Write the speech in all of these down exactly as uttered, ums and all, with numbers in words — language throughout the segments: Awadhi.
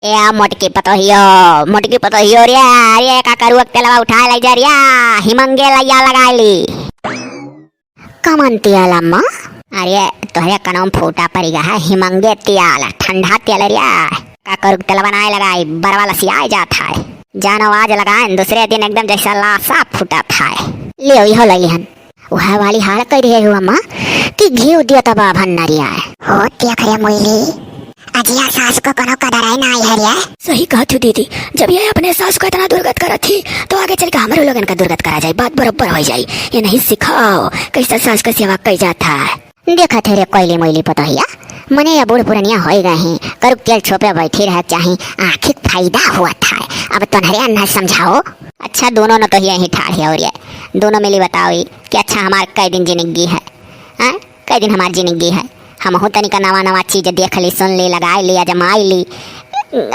ए मोटकी पतोहियो, मोटकी पतोहियो रे, अरे का करुआ के तेलवा उठाए लाई जा रे, हिमंगे लइया लगाए ली। कमन तेल अम्मा? अरे तोहरे कनवा में फूटा परि गा है, हिमंगे तेल, ठंडा तेल रे। का करुआ के तेलवा नाई लगाई, बरवा लसियाए जात है। जानो आज लगाएन, दूसरे दिन एकदम जैसा लासा फूटत है। लियो, इहो लइ लिहन। वह वाली हाल कइ रहे हो अम्मा कि घीव दियो तब भन्नरिया। हो देख रे मोइली, अजिया सास को कोनो कदर है ना है रे। सही कहत हो दीदी, जब ये अपने सास को इतना दुर्गत करत थी तो आगे चल के हमरो लोगन का दुर्गत करा जाए, बात बरोबर होइ जाए। ये नहीं सिखाओ कैसे सास का सेवा कइ जात है। देखत है रे कोइली मोइली पतोहिया, मने या बूढ़ पुरनिया होइ गए हैं, करुक तेल छोपे बैठी रहे चाही, आँखिक फायदा हुआ था। अब तोहरे अन्ना समझाओ। अच्छा दोनों न तो यही ठाढ़ है और ये दोनों मिली बताओ ई कि अच्छा हमार कै दिन जिंदगी है, हैं? कै दिन हमार जिंदगी है? हमहू तनिका नवा नवा चीज देख ली, सुन ली, लगाई ली, आजमाई ली।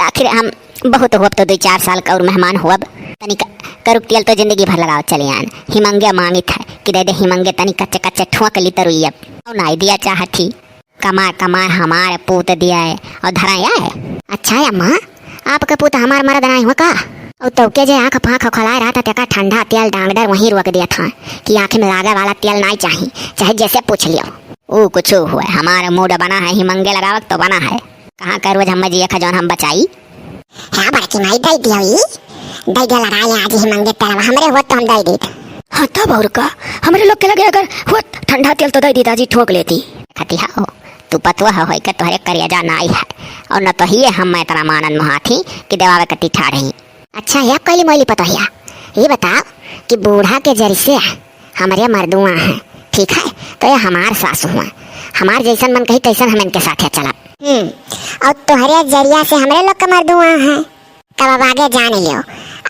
आखिर हम बहुत होब तो दुइ चार साल का और मेहमान होब। तनिका करुक तेल तो जिंदगी भर लगाओ चले आन। हिमंगे मांगित है कि दे दे हिमंगे, तनी कच्चे कच्चे ठोंक ली तरुई अब। और नाई दिया चाहत थी। कमाए कमाए हमार पूत दिया है और धरा है। अच्छा अम्मा, आपके पूत हमार मरद नाई हुआ का? और तौके जे आँख फाँख खोलाए रहत है, तेका ठंडा तेल डांगडर वहीं रोक दिया था कि आँख में लागे वाला तेल नाई चाही, चाहे जैसे पूछ लियो। ऊ कुछ हुए, हमार मूड बना है, हिमंगे लगावक तो बना है। कहाँ का रोज हम जिए खा जौन हम बचाई? हाँ बड़की माई, दे दियो ई, दे दियो लगाए आज हिमंगे तेलवा, हमरे होत तो हम दे दीत। हाँ तब और का, हमरे लोग के लगे अगर होत ठंडा तेल तो दे दीत, आज ही ठोंक लेती। खती हो, तू पतुआ हो, होई के तोहरे करेजा नाई है, और न तो हिये हम मैं इतना मानन मुहाथी कि देवावे कती ठाढ़ ही। अच्छा है कोइली मोइली पतोहिया, ये बताओ कि बूढ़ा के जरिसे हमरे मर्दुआ हैं, ठीक है, तो ये हमार सासु हुआ, हमार जैसन मन कही तैसन हम इनके साथे चलब। हम्म, और तोहरे जरिया से हमरे लोग के मर्दुआ हैं, तब अब आगे जान लियो,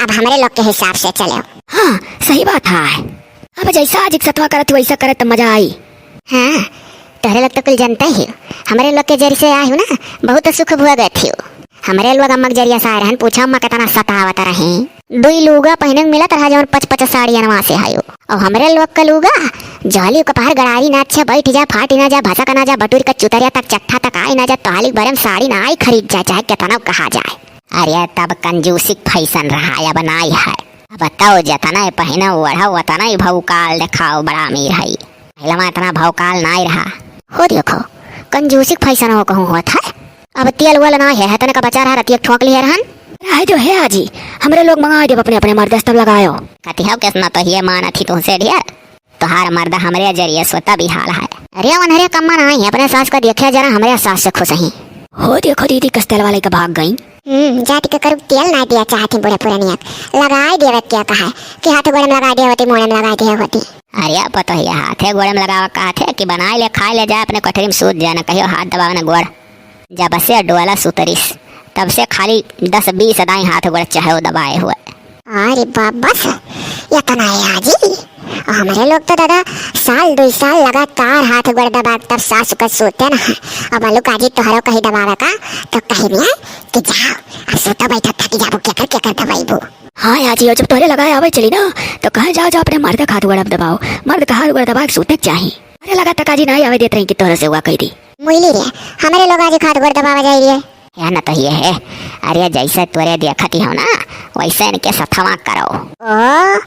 अब हमरे लोग के हिसाब से चलो। हाँ, सही बात है। अब जैसा आज एक सतवा करत वैसा करत त मजा आई। हाँ, तोहरे लोग तो कुल जनते ही, हमरे लोग के जरिसे आए हो ना, बहुत सुख भोगत हो। हमरे लोग अम्मा के जरिया से आए रहन, पूछा अम्मा कितना सतावत रही। दुई लुगा पहिने के मिलत रहा, जौन पच पच साड़ी अनवा से आयो। और हमरे लोग का लुगा, जहली कपार गड़ारी ना अच्छे बैठ जा, फाटी ना जा, भसक ना जा, बटुर का चुतरिया तक, चट्ठा तक आई ना जा, तोहाली बरे में साड़ी ना आई खरीद जा, चाहे कितना कहा जाए। अरे तब कंजूसी फैशन रहा, अब नाई है। अब तो जतना ही पहिनो ओढ़ो, उतना ही भौकाल देखाओ, बड़ा अमीर है। पहलवा इतना भौकाल नाई रहा। हो देखो, कंजूसी फैशन हो कहूँ होत है। अब तेल वेल ना है, है तने का बचा रहा, रतिया ठोंक लिए रहन। रहे जो है आजी, हमरे लोग मंगा देब अपने अपने मर्द से, तब लगायो। कति हो किस न तो ये मानत ही तुमसे ढेर। तोहार मर्द हमरे जरिए सोता भी हाल है। अरे वनहरे कम्मा ना आई, अपने सास को देखिया जरा, हमरे सास से खुश ही। हो देखो दीदी, कस तेल वाले के भाग गई। हम्म, जाति के करू तेल ना दिया चाहती बूढ़े पुरनिया। लगाई देवे क्या कहा है कि हाथ गोड़े में लगाई दिया होती, मोड़े में लगाई दिया होती। अरे पतोहिया, हाथे गोड़े में लगावा कहा थे कि बनाई ले, खाई ले जाए, अपने कोठरी में सूत जाए, ना कहियो हाथ दबावे ना गोड़। जब से डोला सुतरिस, तब से खाली दस बीस दाई हाथ गोड़ चाहे वो दबाए हुए। अरे बाप, बस इतना है आजी। हमरे लोग तो दादा साल दुई साल लगातार हाथ गोड़ दबा, तब सास के सोते ना। अब अलू काजी तोहरो कहीं दबावे का, तो कहीं में कि जाओ, अब सोता बैठा थकी जाबो, केकर केकर दबाइबो। हाँ आजी, और जब तोहरे लगाए आवे चली ना, तो कहे जाओ, जाओ अपने मर्द के हाथ गोड़ अब दबाओ, मर्द का हाथ गोड़ दबा के सोते के चाही। अरे लगा तक आजी ना आवे देत रही कि तोहरे से हुआ कह दी। मुइली रे, हमरे लोग आज खात गोड़ दबावा जाई रे। या न तो ये है, अरे जैसे तोरे देखती हो ना, वैसे इनके सथवा करो। ओ,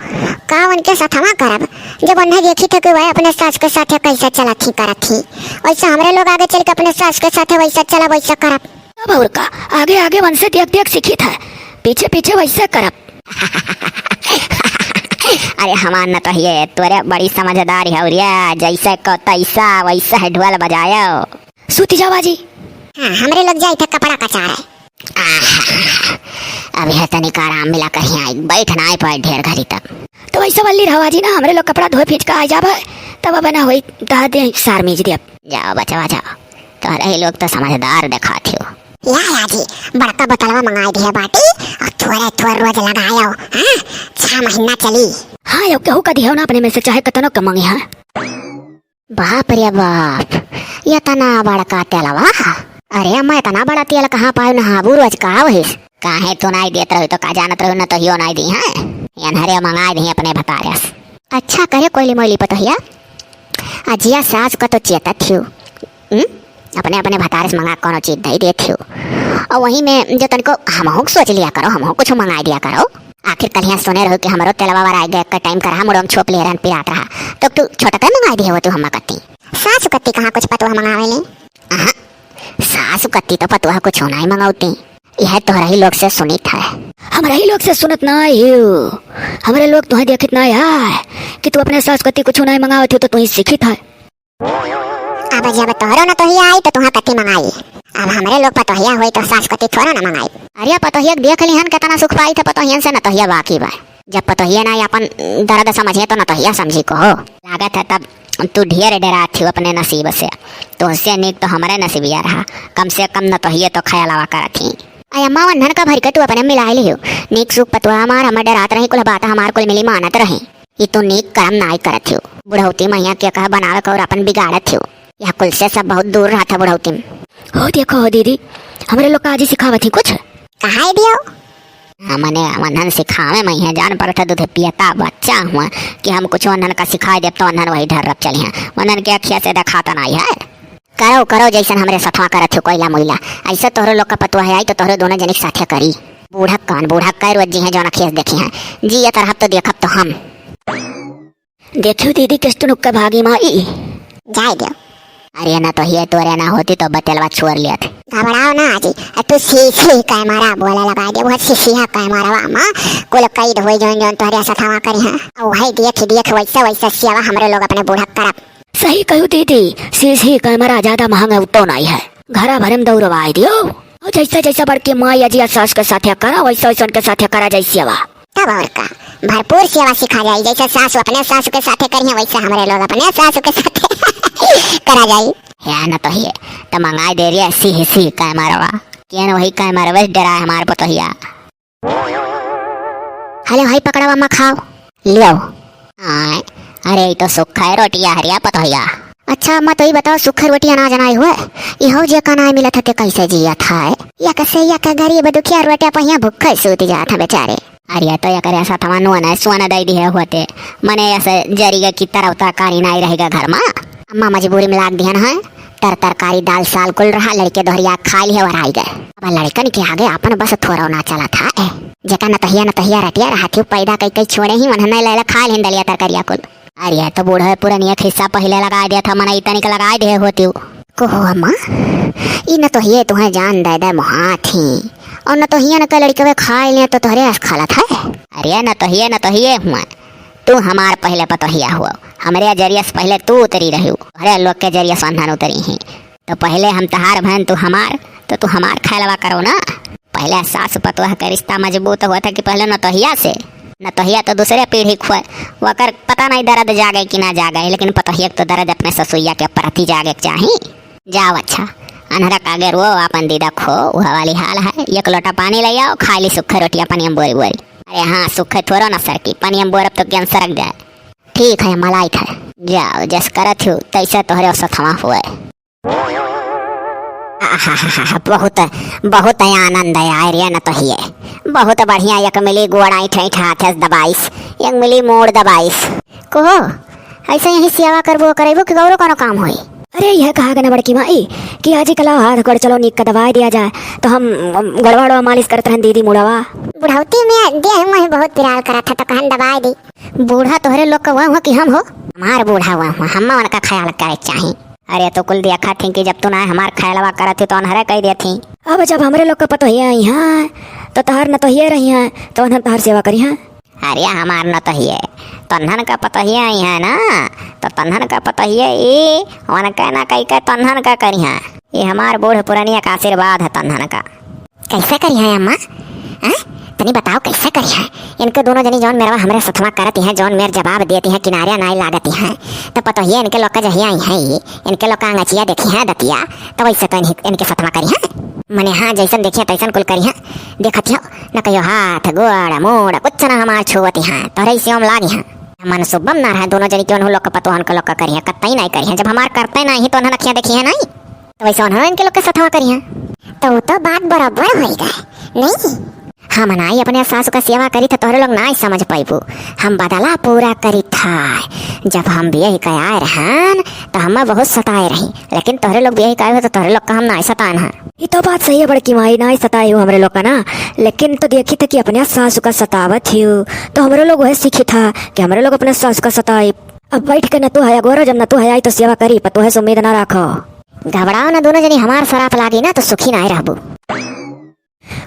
का उनके सथवा करब? जब उन्हें देखी थे कि वह अपने सास के साथे कैसे चलत ही करत ही, वैसे हमरे लोग आगे चल के अपने सास के साथे वैसे चलब, वैसे करब। तब और का, आगे आगे उनसे देख देख सीखी था, पीछे पीछे वैसे करब। अरे हमार न तो ये तोरे बड़ी समझदार है, और ये जैसे को तैसा वैसे है ढोल बजायो। सूती जाओ आजी। हाँ, हमरे लोग जाई थे कपड़ा कचारे। आहा, अब यह तनिक आराम मिला कहीं आई, बैठ ना आई पाए ढेर घड़ी तक। तो वैसे वाली रहो आजी ना, हमरे लोग कपड़ा धोए फींच के आ जाबे, तब अब ना होई, दह दे सार मीज दे। जाओ बचवा जाओ, तोहरे ही लोग तो समझदार देखात हो। या आजी, बड़का बोतलवा मंगाई दिए बाटी, और थोड़े थोड़े रोज लगायो, हाँ, छह महीना चली। हाँ, यो केहू का दियो ना अपने में से, चाहे कतनो के मंगे, हाँ। बाप रे बाप, इतना बड़का तेलवा। अरे अम्मा, इतना बड़ा तेल कहाँ पायो, नहाबू रोज का वहिस? काहे तू नाई देत रहो तो का जानत रहो, न तो हियो नाई दी है। अनहरे मंगाई दी अपने भतारे से। अच्छा करे कोइली मोइली पतोहिया, अजिया सास का तो चेता थियो। हम्म? अपने अपने भतारे से मंगा कौनो चीज दे देत हो। और वही में जो तनिको हमहू के सोच लिया करो, हमहू कुछ मंगाई दिया करो। आखिर कलिया सुने रहो कि हमरो तेलवा वराई गए, एक टाइम करहा मुड़ो में छोप ले रहन पिरात रहा, तो तू छोटका मंगाई दिए हो तू हम्मा कत्ती। सासु कत्ती कहाँ कुछ पतोह मंगावे ले? अहाँ, सासु कत्ती तो पतोह कुछ नहीं मंगावती। यह तोहरा ही लोग से सुनित है। हमरा ही लोग से सुनत ना आए हो। हमरे लोग तुहें देखित ना आए कि तू अपने सास कत्ती कुछ नहीं मंगावत हो तो तुही सीखित है। अब जब तोहरो नतोहिया आई तो तुहाँ कत्ती मंगाई। अब हमरे लोग पतोहिया होई तो सास कत्ती थोड़ा ना मंगाई। अरे पतोहिया के देख लिहन कितना सुख पाई था पतोहियन से नतोहिया बाकी बा। जब पतोहिया ना अपन दर्द समझे तो नतोहिया समझी को हो। लागत है तब तू ढेर डेरात थी अपने नसीब से। तुहसे नीक तो हमरे नसीबिया रहा। कम से कम नतोहिया तो ख्यालवा करत ही। अय अम्मा वन्हन का भर के तू अपने मिलाई लियो। नीक सुख पतोह हमार हमर डेरात रही कुल बात हमार कुल मिली मानत रही। ई तू नीक करम नाई करत हो। बुढ़ौती मैया के कह बनावे के और अपन बिगाड़त हो। यह कुल से सब बहुत दूर रहत है बुढ़ौती में। हो देखो हो दीदी, हमरे लोग का आजी सिखावत ही कुछ। कहाँ है दियो? हमने वन्हन सिखावे मैया जान परत है दूध पियता बच्चा हुआ कि हम कुछ वन्हन का सिखाई देब तो वन्हन वही ढर्रब चली हैं। वन्हन के अखिया से देखाता नाई है। करो, करो, जैसन हमरे सथवा करत हो कोइला मोइला। ऐसे तोहरे लोग का पतोह आई तो तोहरे दोनों जने के साथे करी। बूढ़क कान, बूढ़क कै रोज जी हैं जौन अखिया से देखी हैं। जी ये तरह तो देखब तो हम। देखियो दीदी, किस टुनुक के भागी माई। जाए दो। अरे नतोहिया तोरे ना होती तो बतेलवा छोड़ लियत। घबराओ ना आजी, अब तू सीसी कैमरा बोले लगा दे, वो सीसिया कैमरा मा कुल कैद होई जौन जौन तोहरे सथवा करी हैं। और वही देख देख वैसे वैसे सेवा हमरे लोग अपने बूढ़क करब। सही कहू दीदी, सीसी कैमरा ज्यादा महंगा उतो नाई है, घरा भरे में दौड़वाई दियो। और जैसा जैसा बड़की माई अजिया सास के साथे करा, वैसा वैसा उनके साथे करा जाई सेवा। तब और का, भरपूर सेवा सिखा जाई, जैसे सास अपने सास के साथे करिहे, वैसे हमरे लोग अपने सास के साथे करा जाई। है न तो ये, तो मंगाई दे रही है सीसी कैमरवा। केन वही कैमरवे से डराए हमार पतोहिया। हले भाई पकड़वा अम्मा खाओ। लियो। आय, अरे ई तो सुखा है रोटिया हरिया पतोहिया। अच्छा अम्मा तो ई बताओ सुखा रोटिया ना जनाई हुए? इहो जे का ना मिलत है ते कैसे जियत है? या कैसे या का गरीब दुखिया रोटिया पहिया भूखे सूत जात है बेचारे। अरे तो एकरे साथ मनुआ ना सुअन दई दिए होते। मने ऐसे जरी के की तरह तरकारी नाई रहेगा घर मा। अम्मा मजबूरी में लाग दिहन है। तर तरकारी दाल साल कुल रहा, लड़के दोहरिया खा लिए और आई गए। अब लड़कन के आगे अपन बस थोड़ा ना चला था। ए, जेका नतहिया नतहिया रटिया रहा थी, पैदा कई कई छोड़े ही, उन्हें नहीं लेला खा लेन दलिया तरकारिया कुल। अरे तो बूढ़े पुरनिया खिस्सा पहले लगा दिया था, मनई तनिक लगा दे होती। को हो अम्मा, ई नतोहिए तुहें जान दे दे मोहात ही, और नतोहिया न के लड़के वे खा ले तो तोहरे अस खालत है। अरे नतोहिए नतोहिए हुआ, तू हमार पहले पतोहिया हुआ, हमरे जरिया से पहले तू उतरी रही, तोहरे लोग के जरिया से अन्हन उतरी ही। तो पहले हम तहार भैन तू हमार, तो तू हमार खैलवा करो ना। पहले सास पतोह के रिश्ता मजबूत होत है कि पहले नतोहिया से, नतोहिया तो दूसरे पीढ़ी खुए, वकर पता नहीं दर्द जागे कि ना जागे, लेकिन पतोहिया के तो दर्द अपने ससुइया के प्रति जागे के चाही। जाओ अच्छा, अन्हरा कागे रो, अपन दीदा खो, वह वाली हाल है। एक लोटा पानी ले आओ, खा ली सूखे रोटियां पनिया में बोरी बोरी। अरे हाँ, सूखे थोड़ो ना सरकी, पनिया में बोरब तो केन सरक जाए। ठीक है, मलाई था। जाओ, जस करत हो, तैसे तोहरे सथवा हुए। आहाहाहा, बहुत, बहुत आनंद आए रे नतोहिए। बहुत बढ़िया, एक मिली गोड़ ऐंठ ऐंठ हाथे से दबाइस, एक मिली मूड़ दबाइस। कहो, ऐसे यही सेवा करबो, करेबो कि गौरो कोनो काम होई? अरे, यह कहा गना बड़की माई कि आज ही कला हाथ गोड़ चलो नीक का दबाई दिया जाए, तो हम, हम गोड़वा ओड़वा मालिश करत रहन दीदी मुड़वा। बुढ़ौती में देह मुँह बहुत पिराल करा था, तो कहन दबाई दी। बूढ़ा तोहरे लोग का हुआ, हुआ कि हम हो? हमार बूढ़ा हुआ, हुआ, हम उनका ख्याल करे के चाही। अरे, तो कुल देखा थी कि जब तू ना हमार ख्यालवा करत थी, तो उन्हरे कह देती। अब जब हमरे लोग का पतोहिया आई हैं, तो तहार नतोहिए रही हैं, तो उन्हन तहार सेवा करी हैं। अरे, हमार नतोहिए, तो उन्हन का पतोहिए आई हैं ना, तो तन्हन का पतोहिए ई, उनके ना कही के तन्हन का करी हैं। ये हमार बूढ़ पुरनिया का आशीर्वाद है तन्हन का। कैसे करी हैं अम्मा? हैं? तनी बताओ कैसे करी हैं? इनके दोनों जनी जौन मेरवा हमरे सथवा करती हैं, जौन मेर जवाब देती हैं, किनारे नाई लागती हैं, तो पतोहिए इनके लोग का जहिया आई हैं, इनके लोग का अंगचिया देखी हैं दतिया, तो वैसे तो इन्हीं, इनके सथवा करी हैं। मने हाँ, जैसन देखिए तैसन कुल करी हैं। देखत हो, न कहियो हाथ, गोड़, मूड़, कुछ ना हमार छुअती हैं, तोहरे इसे हम लागी हैं। मन सुबम ना रहे, दोनों जनी के उन्हों लोग का पतोहन के लोग का करी हैं, कतई नाई करी हैं। जब हमार करते नाई तो उन्हें अखियाँ देखी हैं नाई। तो वैसे उन्होंने इनके लोग के सथवा करी हैं। तो वो तो बात बराबर होई गए, नहीं? हम नाई अपने सासु का सेवा करी त तोहरे लोग नाई समझ पाइबू। हम बदला पूरा करी था। जब हम बियाह के आए रहन त हम बहुत सताए रही, लेकिन तोहरे लोग बियाह के आए हो त तोहरे लोग का हम नाई सतान है। ये तो बात सही है बड़की माई, नाई सताए हो हमरे लोग का ना, लेकिन तो देखी थे कि अपने सासु का सतावत ही हो, तो हमरे लोग वह सीखी था कि हमरे लोग अपने सासु का सताई। अब बैठ के न तू है अगोरो, जब न तू है आई तो सेवा करी, पर तोहे से उम्मीद ना रखो। घबराओ ना दोनों जनी, हमार सराप लागी ना तो सुखी नाई रहबू।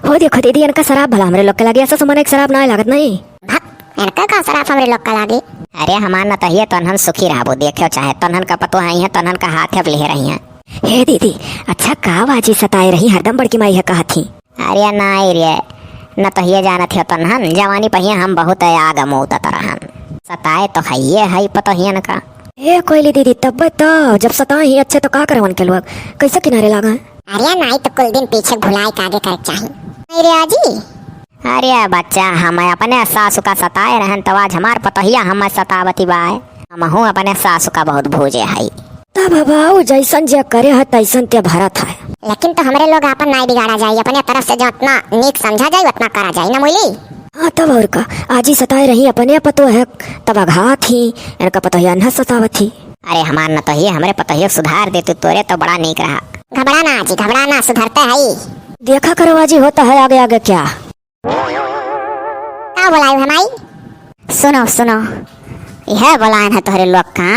हो देखो दीदी, इनका सराप भला हमरे लोग के लागे, ऐसा सुमन एक सराप ना लागत नहीं। भक, इनका का सराप हमरे लोग का लागे? अरे हमार नतहिया तोन्हन सुखी रहबो, देखो चाहे तोन्हन का पतो है, तोन्हन का हाथ अब लिहे रही हैं। हे दीदी, अच्छा का बाजी सताए रही, हरदम बड़की माई है कहत ही। अरे नाई रे, नतहिया जानत हो तोन्हन, जवानी पहिया हम बहुत आग मूतत रहन। सताए तो हइये है पतोहियन का। ए कोयली दीदी, तब तो जब सताए ही अच्छे तो का करे उनके लोग, कैसे किनारे लागा है? अरे नाई तो कुल दिन पीछे भुलाए के आगे करे के चाही। नाई रे आजी। अरे बच्चा, हम अपने सासु का सताए रहन तो आज हमार पतोहिया हमें सतावती बाय। हमहू अपने सासु का बहुत भूजे हई। तब बाबू जैसन जे करे है तैसन ते भरत है। लेकिन तो हमरे लोग आपन नाई बिगाड़ा जाई, अपने तरफ से जो उतना नीक समझा जाई उतना करा जाई ना मुइली। हाँ तब और का, आजी सताए रही अपने पतो है, तब अघात ही, इनका पतोहिया न सतावत ही। अरे हमार नतोहिया, हमरे पतोहिया सुधार दे तू, तोरे तो बड़ा नीक रहा। घबरा ना आजी, घबरा ना, सुधरते हई। देखा करो आजी, होता है आगे आगे क्या। का बोलायु है माई? सुनो सुनो, यह बोलायन है तोहरे लोग का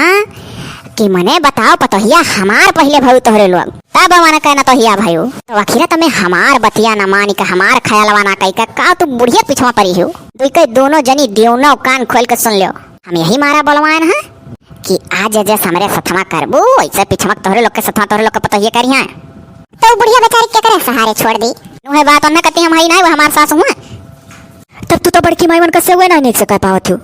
कि मने बताओ पतोहिया हमार पहिले भऊ तोहरे लोग, तब मने कहना तोहिया भऊ। तो आखिर तमे हमार बतिया ना मानी का, हमार ख्यालवा ना कई का, का तू बुढ़िया पिछवा परी हो? दुई के दोनों जनी दियोनो कान खोल के सुन लो। हम यही मारा बोलवायन है कि आज जैसे हमरे सथवा करबू, वैसे पिछवा तोहरे लोग के सथवा तोहरे लोग के पतोहिया करिया। तो बुढ़िया बेचारी के करे सहारे छोड़ दी। नुहे बात ओन्हे कती हम हई नाई, वो हमार सास हुआ। तब तू तो बड़की माई मन का सेवा ना नीक से कर पावत हो।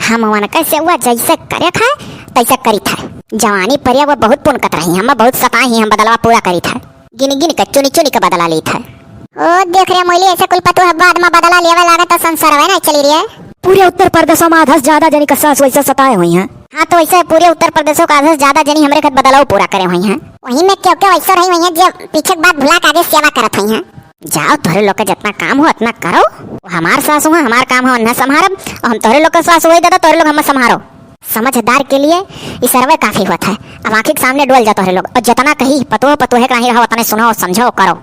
हम मन का सेवा जैसे करे खाए, तैसे करी था। जवानी परिया वो बहुत पुनकत रही, हम बहुत सताई ही, हम बदलवा पूरा करी था। गिन गिन के, चुनी चुनी के बदला ली था। ओ देख रे मोइली, ऐसे कुल पतोह बाद में बदला लेवे लागे तो संसार है ना चली रे। पूरे उत्तर प्रदेशों में आधा से ज्यादा जनी का सास वैसे सताए हुई हैं। हाँ, तो वैसे पूरे उत्तर प्रदेशों का आधा से ज्यादा जनी हमरे घर बदलाव पूरा करे हुई हैं। वही में क्यों क्यों वैसे रही हुई हैं, जब पीछे के बात भुला के आगे सेवा करत हुई हैं। जाओ, तोहरे लोग के जितना काम हो उतना करो। वो हमार सास हुआ, हमार काम है उन्हें संभारब, और हम तोहरे लोग के सास हुई दादा, तोहरे लोग हमें संभारो। समझदार के लिए ई सरवे काफी होत है। अब आँखी के सामने डोल जा तोहरे लोग, और जितना कही पतोह पतोहे के नहीं रहो, उतने सुनो, समझो, करो।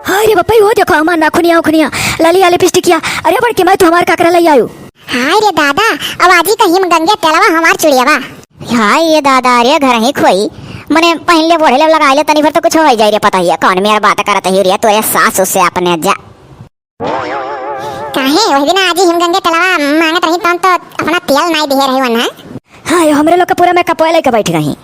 हाय रे बप्पई, हो देखो हमार नाखुनिया उखुनिया, ललिया लिपस्टिकिया। अरे बड़की माई, तू हमार काकरा लई आयु। हाय रे दादा, अब आजी कहिम गंगे तेलवा हमार चुड़ियावा। हाय रे दादा, अरे घर ही खोई, मने पहन ले, ओढ़े ले, लगा ले, तनी भर तो कुछ हो ही जाई रे। पता ही है कौन मेरा बात करत ही रे, तोरे सास से अपने जा। काहे वही दिन आजी हिम गंगे तेलवा मांगत रही तौन तो अपना तेल नाई दिहे रही वन्हा। हाँ, यो हमरे लोग के पूरा मेकअप वाले के बैठ गई।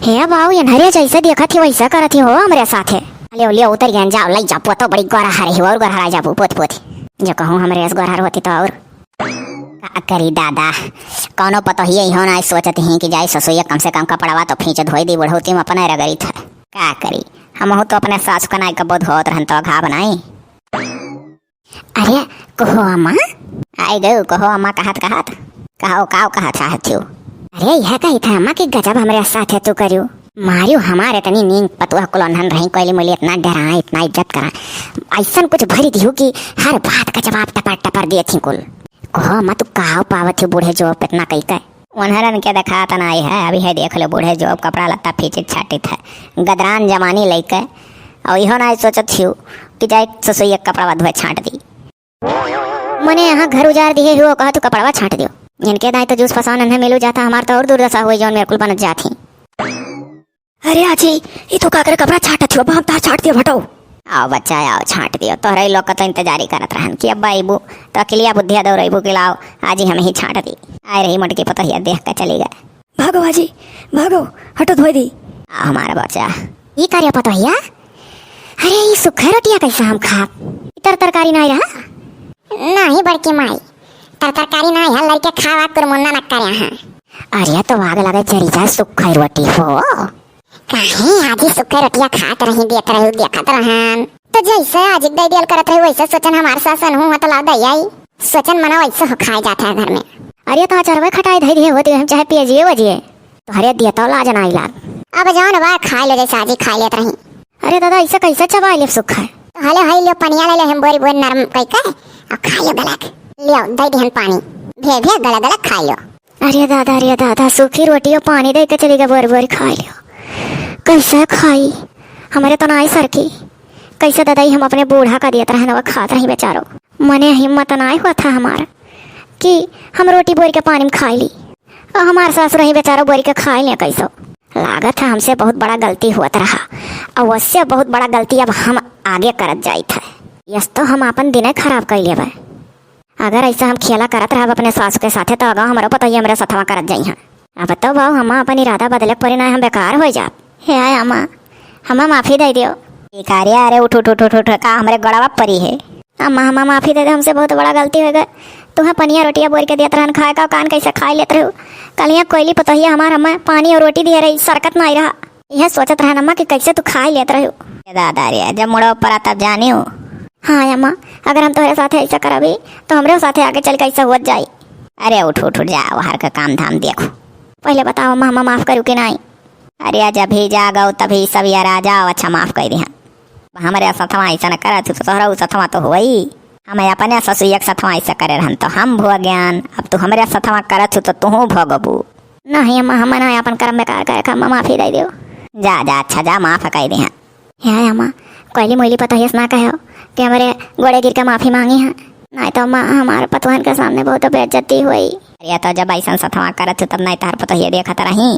हे बाऊ, ये नरिया जैसे देखत ही वैसा करत ही हो हमरे साथे। ले, ले, उतर गया, जाओ, लई जा, पोतो बड़ी गोरहर ही और गोरहरा जाबू, पोत, पोत। जो कहूँ हमरे अस गोरहर होती तो और। का करी दादा, कौनो पतोहिए इहो नाई सोचत ही कि जाई ससुइया कम से कम कपड़वा तो फींच धोई दी, बुढ़ौती में अपने रगड़ी था। का करी, हमहू तो अपने सासु का नाई कबो धोत रहन तो घाव नाई। अरे, कहो अम्मा। आई गयो, कहो अम्मा कहत कहत। कहो, काव कहत चाहत हो? अरे, यह कही था अम्मा कि गजब हमरे साथे तू करियो। मारियो हमारे तनी नींद पतुआ कुल ओन्हन रही, कोयली मोली इतना डराए, इतना इज्जत करा। ऐसन कुछ भरी दियो कि हर बात का जवाब टपर टपर दिए थी कुल। कहो अम्मा, तू काव पावत हो बूढ़े जो इतना कही का? ओन्हरन के देखात नाई है, अभी है देख लो, बूढ़े जो कपड़ा लत्ता फीचित छाटित है, गदरान जमानी लइके, और इहो नाई सोचत हियो कि जाए ससुई एक कपड़ा धोए छाट दी। मने यहाँ घर उजार दिए हुओ, कहा तू कपड़वा छाट दियो। इनके दाई तो जूस फसान इन्हें मिलू जाता, हमार तो और दुर्दशा हुई जौन मेरे कुल बनत जात ही। अरे आजी, ई तू का करे कपड़ा छाटत हो? अब हम तार छाट दियो, हटो। आओ बच्चा, आओ, छाट दियो। तोहरे लोग का तो इंतजारी करत रहन कि अब अइबू तो अकिलिया बुद्धिया दौड़ैबू कि लाओ, आज ही हम ही छाट दी। आए रही मोटकी पतोहिया, देख के चली गए। भागो आजी, भागो, हटो, धोई दी। आ, हमारा बच्चा। ई का रे पतोहिया? अरे, ई सुखा रोटिया कैसे हम खाब? इतर तरकारी नाई रहा? नाही बड़की माई, तर तरकारी नाई है, लड़के खावा कुरमुन्ना न करे हैं। अरे, तो आग लगे जरी जाए सुखा रोटी हो। काहे आजी सुखा रोटिया खात रही, देत रही, देखत रहन। तो जैसे आजी क दई दियल करत रही, वैसे सोचन हमार सासन हूँ, तो लाओ दई आई। सोचन मना वैसे हो खाए जाता है घर में। अरे, तो अचरवे खटाई धई दिए होती, हम चाहे पिए जिए वो जिए। तोहरे दिया तो लाज ना आइला। अब जौन बा खाए ले, जैसे आजी खाए लेत रही। अरे दादा, ऐसे कैसे चबाए ले सुखा? तो हले हई लियो पनिया ले ले हम बोरी बोरी नरम कई के, और खा लियो गलक। लियो दे दिहन पानी, भे भे गलक गलक खा लियो। अरे दादा, अरे दादा, सूखी रोटी और पानी दे के चली गए बोरी बोरी खा लियो। कैसे खाई? हमरे तो नाई सरकी। कैसे दादा, ई हम अपने बूढ़ा का दियत रहन, वो खात रही बेचारो। मने हिम्मत नाई हुआ था हमार कि हम रोटी बोरी के पानी में खाई ली। और हमार सासु रही बेचारो बोरी के खाई लिया कैसो। लागत है हमसे बहुत बड़ा गलती हुआ रहा, और उससे बहुत बड़ा गलती अब हम आगे करत जाइत है। यस तो हम अपन दिने खराब कर लेबे। अगर ऐसा हम खेला करत रहब अपने सासु के साथे, तो आगा हमरो पतोहिया हमरे सथवा करत जाई हैं। अब तो बाऊ हम अपन इरादा बदले के परी, ना हम बेकार हो जाब। हे आय अम्मा, हमें माफी दे दियो। ए का रे, अरे उठ, उठ, उठ, उठ, उठ, का हमरे गोड़वा परी है? अम्मा, हमें माफी दे दे, हमसे बहुत बड़ा गलती हो गए। तुम्हें पनिया रोटिया बोर के देत रहन खाए का, कान कैसे खाए लेत रहू। कल यहाँ कोयली पतोहिया हमार हमें पानी और रोटी दिए रही, सरकत ना आई रहा। यह सोचत रहन अम्मा कि कैसे तू खाए लेत रहू। ए दादा रे, जब मुड़ो ऊपर आ तब जानियो। हाँ अम्मा, अगर हम तोहरे साथे ऐसा करबी, तो हमरे साथे आगे चल के ऐसा होत जाई। अरे उठ, उठ, उठ, जा, बाहर का काम धाम देखो। पहले बताओ अम्मा, हमें माफ करू कि नहीं? अरे आज अभी जागो तभी सब यार आ जाओ, अच्छा माफ कर दिया। हमरे सथवा ऐसा न करत हूँ तो तोहरा उ सथवा तो होई। हम अपने ससुइया के सथवा ऐसा करे रहन तो हम भोग्यान, अब तू हमरे सथवा करत हूँ तो तुहू भोगबू। नहीं अम्मा, हम ना अपन कर्म बेकार करे का, अम्मा माफी दे दियो। जा जा, अच्छा जा, माफ कर दिया। हे अम्मा, कोयली मोयली पतोहिया से ना कहो कि हमरे गोड़े गिर के माफी मांगी है, नहीं तो अम्मा हमारे पतोहन के सामने बहुत बेइज्जती हुई। अरे तो जब ऐसा सथवा करत हूँ तब नहीं तार पतोहिया देखत रही।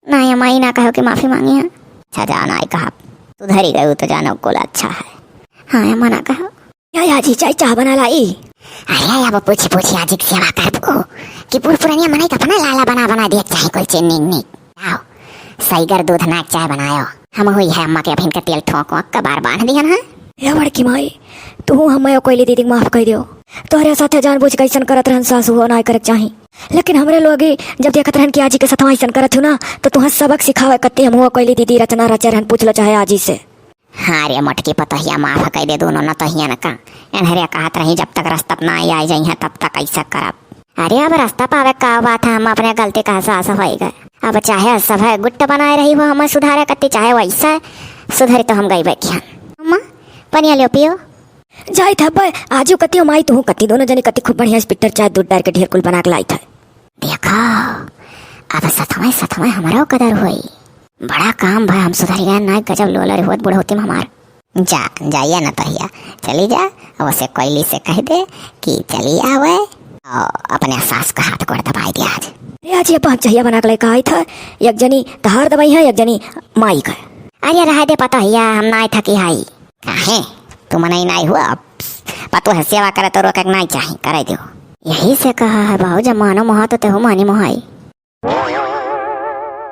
नहीं अम्मा, ई ना कहो कि माफी मांगी है। अच्छा जा, नाई कहा, तू धरी गई तो जानो कुल अच्छा है। हाँ अम्मा, ना कहो। या आजी, चाय चाह बना लाई। अरे अब पूछी पूछी आजी की सेवा करबो कि बूढ़ पुरनिया मनई का अपना लाला बना बना दिया चाहे कोई चीज निक निक। आओ, सईगर दूध नाक चाय बनायो। हम हुई है अम्मा के अभिन के तेल ठोंको कबार बांध दिहन है। हे बड़की माई, तू हमें कोयली दीदी के माफ कर दियो। तोहरे साथे जानबूझ के ऐसन करत रहन सासू हो, ना करे के चाही। लेकिन हमरे लोग जब देखत रहन कि आजी के सथवा ऐसन करत हो ना, तो तुहाँ सबक सिखावे कत्ती हम हो कोयली दीदी रचना रचे रहन, पूछ लो चाहे आजी से। हाँ रे मोटकी पतोहिया, माफ कर दे दोनों नतोहियन का। एनहरे कहत रही जब तक रस्तप ना आई जाई है तब तक ऐसा करब। अरे अब रस्तप आवे का बात है, हम अपने गलती का एहसास होई गए। अब चाहे सब है गुट्ट बनाए रही हो हमें सुधारे कत्ती, चाहे वैसा सुधरी तो हम गई बैठी हैं। अम्मा, पनिया लियो पियो। जाइत हब्बे, आजू कत्ती हो माई, तुहू कत्ती, दोनों जनी कत्ती खूब बढ़िया से पिट्टर चाय दूध डार के ढेर कुल बना के लाइत है। देखो, अब सथवे सथवे हमरो कदर होई। बड़ा काम भा हम सुधर गए ना, गजब लोलर होत बुढ़ौती में हमार। जा, जाइए ना तहिया, चली जा, अब उसे कोयली से कह दे कि चली आवे और अपने सास का हाथ गोड़ दबाई दे आज। अरे आज ये पाँच चहिया बना के लेके आई था, एक जनी तहार दबाई है, एक जनी माई का। अरे रह दे पतोहिया, हम ना थकी हाई। काहे? तू मनई नाई हुआ? पतोह सेवा करे तो रोके के नाई चाही, करे दियो। यही से कहा है बाबू, जब मानो मोहा तो तेहू मानी मोहाई।